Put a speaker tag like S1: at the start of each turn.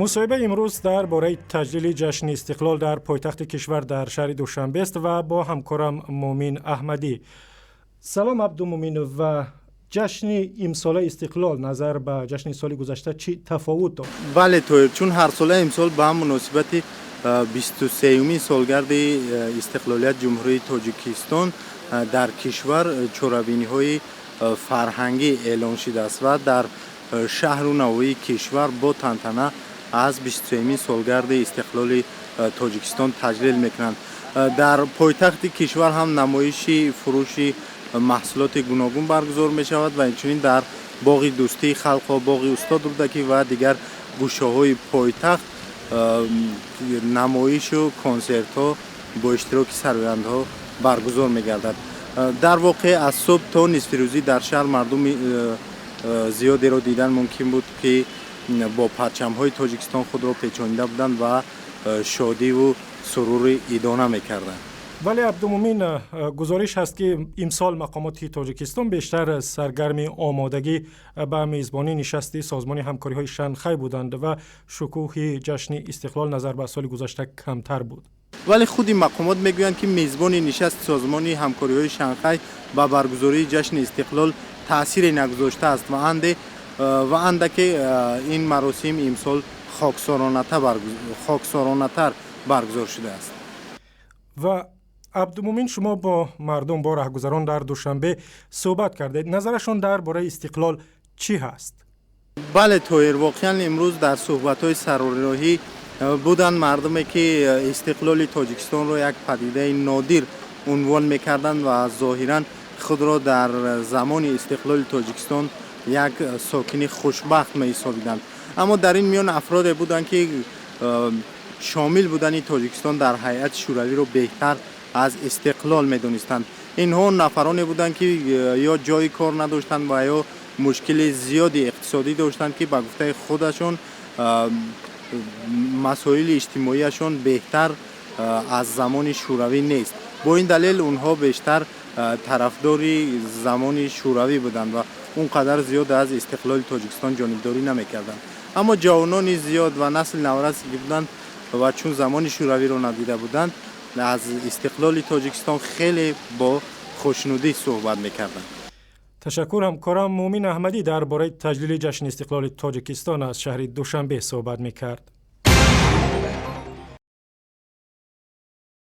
S1: Мусоҳибаи имрӯз дар бораи таҷлили ҷашни Истиқлол дар пойтахти кишвар, дар шаҳри Душанбест ва бо ҳамкорам Муъмин Аҳмадӣ. Салом, Абдумуъмин, ва ҷашни имсолаи Истиқлол назар ба ҷашни соли гузашта чӣ тафовут дошт?
S2: Бале, Тоҳир, чун ҳарсола имсол ба муносибати 23-юмин солгарди истиқлолият Ҷумҳурии Тоҷикистон дар кишвар чорабиниҳои фарҳангӣ эълон шудааст ва дар шаҳру навоҳии кишвар бо тантана аз 23-юмин солгарди истиқлоли Тоҷикистон таҷлил мекунанд. Дар пойтахти кишвар ҳам намоиши фурӯши маҳсулоти гуногун баргузор мешавад ва инчунин дар боғи Дӯстии халқҳо, боғи Устод Рӯдакӣ ва дигар гӯшаҳои пойтахт намоишу консертҳо бо иштироки сарояндҳо баргузор мегардад. Дар воқеъ, аз субҳ то нисфирӯзӣ дар шаҳр мардуми зиёдеро дидан мумкин буд, ки бо парчамҳои Тоҷикистон худро печонида буданд ва шодиву сурури идона мекарданд.
S1: Вале, Абдумуъмин, гузориш ҳаст, ки имсол мақомоти Тоҷикистон бештар саргарми омодагӣ ба мезбонии нишасти Созмони ҳамкориҳои Шанхай буданд ва шукӯҳи ҷашни Истиқлол назар ба соли гузашта камтар буд.
S2: Вале худи мақомот мегӯянд, ки мезбони нишасти Созмони ҳамкориҳои Шанхай ба баргузории ҷашни Истиқлол таъсире нагузоштааст ва андаке ин маросим имсол хоксоронатар баргузор шудааст.
S1: Ва, Абдумуъмин, шумо бо мардум, бо раҳгузарон дар Душанбе суҳбат кардед. Назарашон дар бораи Истиқлол чӣ ҳаст?
S2: Бале, Тоҳир, воқеан, имрӯз дар суҳбатҳои сарроҳӣ буданд мардуме, ки истиқлоли Тоҷикистонро як падидаи нодир унвон мекарданд ва зоҳиран худро дар замони истиқлоли Тоҷикистон як сокини хушбахт меҳисобиданд. Аммо дар ин миён афроде буданд, ки шомил будани Тоҷикистон дар ҳайати Шӯравиро беҳтар аз истиқлол медонистанд. Инҳо нафароне буданд, ки ё ҷойи кор надоштанд ва ё мушкили зиёди иқтисодӣ доштанд, ки ба гуфтаи худашон масоили иҷтимоияшон беҳтар аз замони Шӯравӣ нест. Бо ин далел онҳо бештар тарафдори замони Шӯравӣ буданд ва он қадар зиёд аз истиқлоли Тоҷикистон ҷонибдорӣ намекарданд. Аммо ҷавонони зиёд ва насли наврасе ки буданд ва чун замони Шӯравиро надида буданд, аз истиқлоли Тоҷикистон хеле бо хушнудӣ суҳбат мекарданд.
S1: Ташаккур. Ҳамкорам Муъмин Аҳмадӣ дар бораи таҷлили ҷашни истиқлоли Тоҷикистон аз шаҳри Душанбе суҳбат мекард.